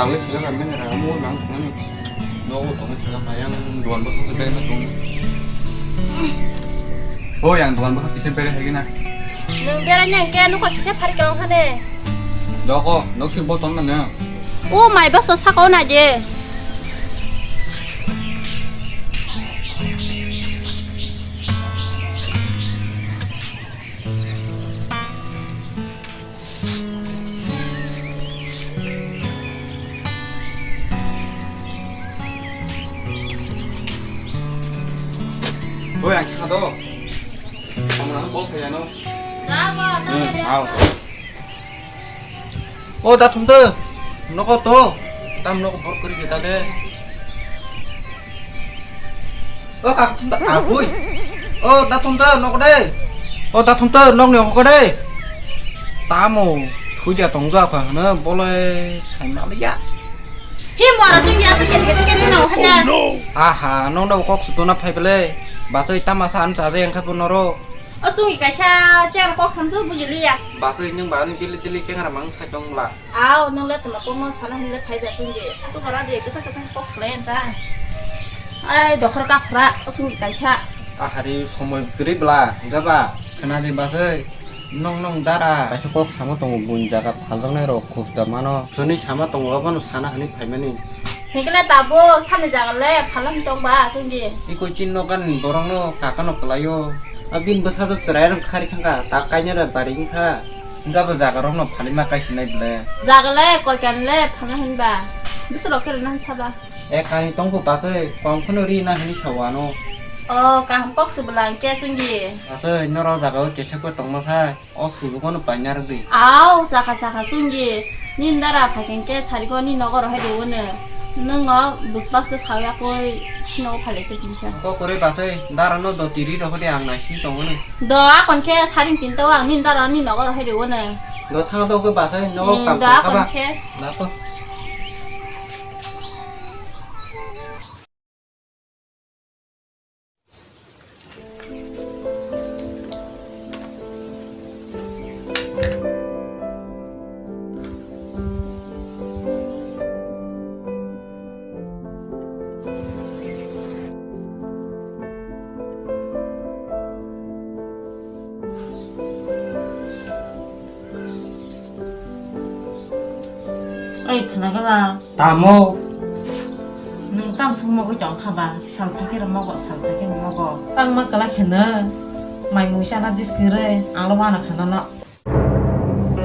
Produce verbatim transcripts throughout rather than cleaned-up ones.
Ang le sila ram mene ra mo nang thangani. No o tong sila pa yang duan bwkha se bere ma tong. Bo yang duan bwkha se bere hagi na. Nwng bera nyang ke nukha kisa phari kang hane. Doko nok sil bo tong na ne. O mai bas to saka o na je. Oi, ang kha do. Ang nang call khaiyano. Hmm, au. O, da thum de. Nogo to. Tam nogo bor kuri kita de. O kaka thum ta abui. O da thum ta nok de. O da thum ta nok ni hoko de. Tamo thuja tong ja kha hana bolai sai ma liya. Hi mora sing ya se kesi kesi keri no haja. Aha, nong da kok sutuna phai bele. Basai tama sa an sa je engkha punoro. O sung i kaisa chair kok sam tu bujiliya. Basai nung ba ni dili dili kengra mang sai tong la. Aw, nung le tuma kokno sana hinle phai da sungdi. Asuk ara de kisa kisa kok salai anta. Ai, dokhor kaphra, asuk kaisa. Ahari somoi kwrwi bla, hingkha ba? Khna di basai, nong nong dara. Kaisa kok sama tongo, bun jaga phaljaknai rok khus da mano. Hwnwi sama tongo, abono sana hwnwi phaimani. Hingkhe le tabo, sani jaga le phalak tong ba, sungdi. Iko chin nokan borokno kakano kwlaio. Abin bwsajwk chwrai rok khari thangkha, tak kainare bari wngkha. Jabo jaga rokno phalima kaisinai ble. Jaga le koikan le phalna hinba. Bwswk rok khe rwna hinsa ba. E kani tongkhu basai kong kheno ri na hini sawano. O kaham kok se bwla hingke chungdi. Basai norok jaga o kesa khe tongma sai. O sujugo no paina rwdi. Aw saka saka chungdi. Nini dara phaikhe hingke sariko ni nogo rohai rwno. Nwng no buspas khe sawi akoi sino phalai khe kimsa. Kok kwrwi basai dara no do tiri rohodi ang naising tongoni. Do akon khe saring pinto ang nini dara ni nogo rohai rwno. Do thang do khe basai nogo kam do akon khe. Lako. Oi, khna khe ba? Tamo? Nwng tam swk mogwi tong kha ba? Sal phai khe rw mogo, sal phai khe rw mogo. Tang ma kwlai khe nw? Mai mui chana dis kwrwi, ang lo wana kha nono.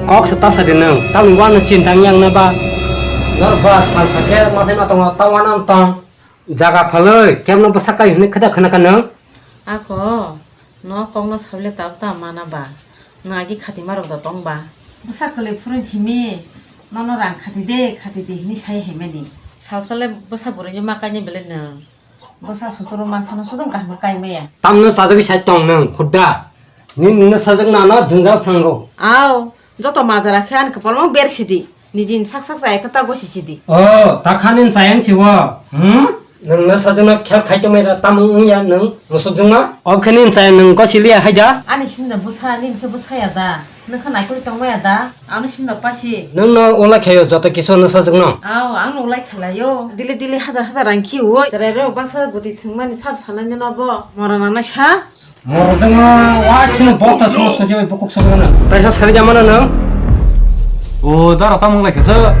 Kok se ta sa di nwng, tamni uanw chinta wng yang na ba? Nor ba sal kha khe ma sai ma tongo, ta uanw tong. Jaga phalwi, kemno bwsa kai hwnwi kheda khna kha nwng? Ako, no kokno sabile tabuk ta mana ba? Nwng agi khatima rok da tong ba? Bwsa kwlwi phuruni simi, nono rang khati de, khati de hwnwi sai hai mani. Sal sale bwsa bwrwino ma kainai belai nwng. Bwsa susuro ma sano sudong kaham kai maya. Tamno sajagwi sai tong nwng, khudda. Ni nungno sajak nano jwngjal thango. Aw, joto majra khe ani kwpalmo ber sidi. Nijini sak sak chaya khe ta gosi sidi. O, ta khani chayang siwo. Hmm? Nungno sajakno khel khai tongmai da, tamo wngya nwng musuk jwngma? Obkhani chaya nwng gosi liya hai da? Ani simda bwsa, nini khe bwsa ya da? Nwng khe naikolwi tongmaya da? Ano simda pasi. Nwngno ulai khaio joto kisu nw sajakno? Aw, ang nw ulai khalaio. Dili dili hajar hajar rang khiui. Cherai rok baksa goti thwngmani sab sanai nw no bo. Mora nangnai sa? Moro jwngma wa chini bosta sumo susi bai bukuk sokmano. Taisa sari jamano nwng? O dara tamung lai khasa.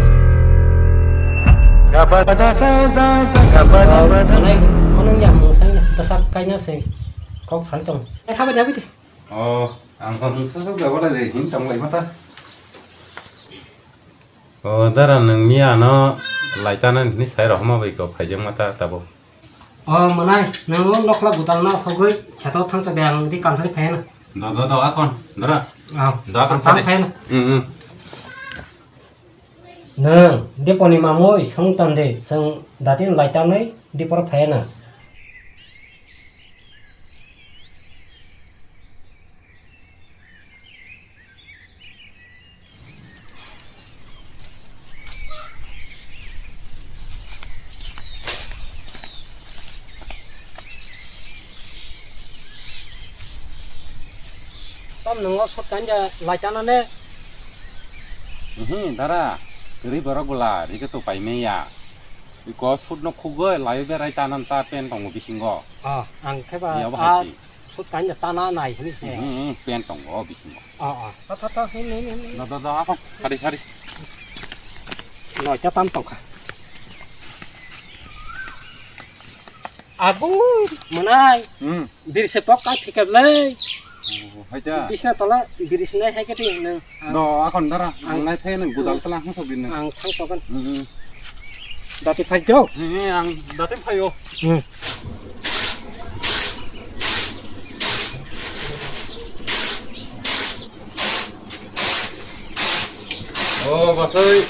Manai kono ya mung sang tasak kaina se kok sari tong. Ai haba jabi de. O ang ko nung sasak jabo lai hin tong lai mata. O dara nwng miya no lai tana ni sai rohma bai ko phaijak mata tabo. O manai, nwng nokla gutal no sogwi kheto thangcha de ang di kansari phayana. Do, do, do, akon, dara. Ah, do, akon, tang phayana. Phayana. Hmm, hmm. Nwng Diponi mamui song tande, chwng datin lai tanwi Dipor phayana. Tam nungo sot kanja lai chana ne? Ehe, dara. Kwrwi borok bwla, rikhe to paimaya. Iko sut no khugwi, layo berai tanan ta pen tongo bisingo. Ah, ang khe ba, Yabo ah, hai si. Sut kain da tana nai hwnwi se. Hmm, hmm, pen tongo bisingo. Ah, ah. Ta, ta, ta, hin, hin, hin. Da, da, da, ako, kari, kari. Noi ta tam tongkha. Agu, mwnai. Hmm. Biri se pok kai phikep lei. Oh, hai ta. Bisna tola biri sinai hai kati nang. Do, akon dara, ang nai thai nang gudal tala hang sok din nang. Ang thang tokan. Hmm, hmm. Dati phai jo. Hmm, hmm, ang dati phai o. Hmm. O bosoi,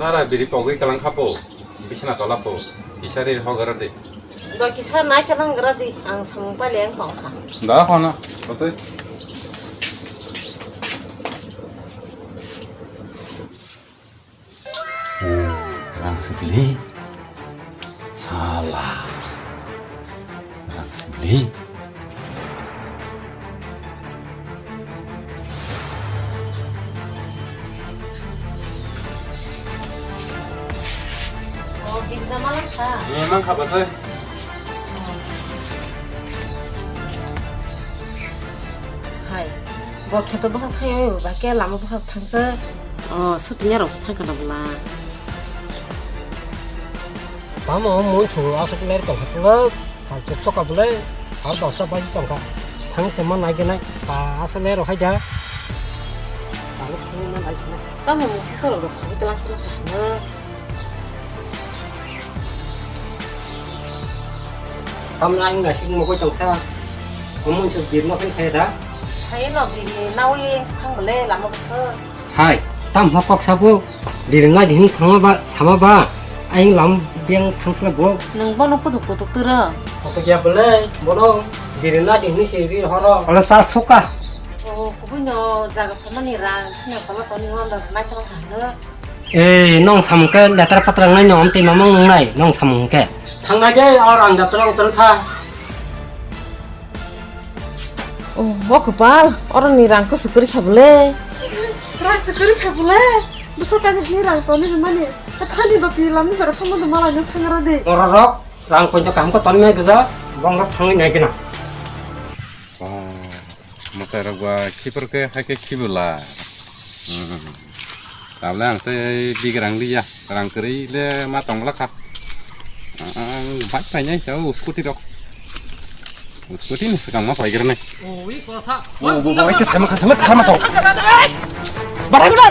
dara biri pogwi kalang khapo, bisna tola po, isari hogara de. Do kisa nai chalang gara di, ang samung pale ang tongkha. Da khona, bosoi. Rang sibli. Sala. Rang sibli. Oh, pizza malang kha. Ye, mang kha bosoi. Hai, bo kheto bwkhak thangwi ba khe lama bwkhak thangsa. Oh, sutunya rok sa thangkha na bwla. Tamo mun chu asuk ler tong kha chwng sal chuk choka bwle sal dosta bai tong kha. Thang se ma nai ge nai pa asa ler hai ja. Tamo mun khe solo rok khogwi tlang solo kha. Tamna ang nasik mokoi tongsa. Omo se birno khen khe da. Hai no biri nawi yang thang bole lama bwkha. Hai, tam ho kok sabu. Biri nai hin thangma ba sama ba. Aing lam biang thangsla bo. Nang bono kutuk kutuk turo. Kutuk ya bole, bono biri nai hin se ri horo. Ola sa suka. Oh, kubui no jaga phamani rang sino tala koni wanda nai tong thang. Ei, nong samung khe letra patra wngnai no, amtwi mamang wngnai, nong samung khe. Thangnai khe, o rang da twlang twlang kha. Oh, bo kwpal, oroni rang kwswk kwrwi kha bwle. Rang kwswk kwrwi kha bwle. Bwsa kainwi hwnwi rang tonwi rwmani. Thani ba pi lamni jora thangma do malai nw thangra de. Bororok rang poito kaham khe tonwi nai gwja, bongrok thangwi nai gana. Mwtai rok ba khibor khe hai khe khibula. Hmm. Tabole ang tei bigrang liya, rang kwrwi le ma tong la kha. Ang bike painai ta o scooty rok. O scooty ni swkang ma paigra nai. O, ui, kosa. O, bo, bo, bai khe sama kha, sama kha, sama kha. Barai gula.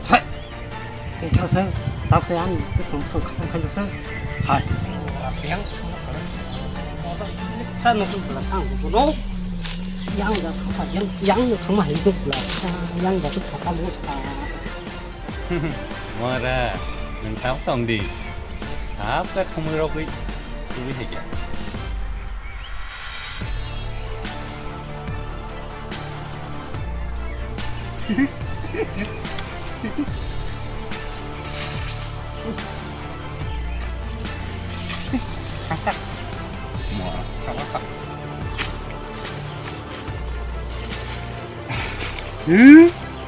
Hai. Tei kha se, tak se ang bwswng bwswng kha khai se. Hai. Yang. Sa no sung pula sang bu no. Yang da thang yang, yang no thang ma hai tu pula. Yang da tu thang ma. Mora, nwng tam tong di. Sab ka thumui rogwi tubui hai kya.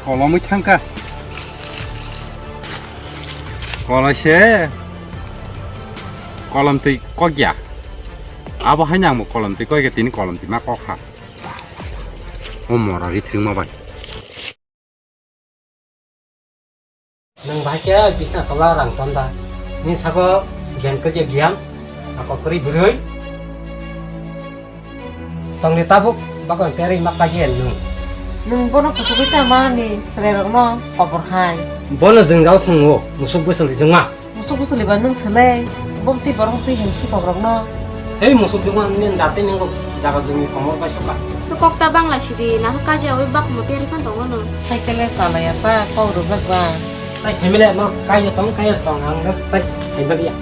Kolomwi thangkha. Kolaise kolomtwi kokya. Abo haino angbo kolomtwi kokya, tini kolomtwi ma kokha. O mora ri thwngma bai. Nwng bahai khe bisna tola rang tonda. Nini sago giyan kwrwi khe giyan, ako kwrwi bwrwi. Tongni tabuk bakon perwi ma kaiye nwng. Nwng bono kuchugwi tamo ani chwrairokno kobor hai. Bono jwngjal phungo, musuk bwswlwi jwngma. Musuk bwswlwi ba nwng swlai, bumtwi borok twi hai si kokrokno. Hei musuk jwngma nini dati ningkuk jaga jumi komor bai suka. Chwkok ta bangla sidi, nahwk kaji awi bakma peri phan tongo no. Hai kele salaya ta kok rwjak ba. Tai saimile ma kaiya tong, kaiya tong, ang das tai saimaliya.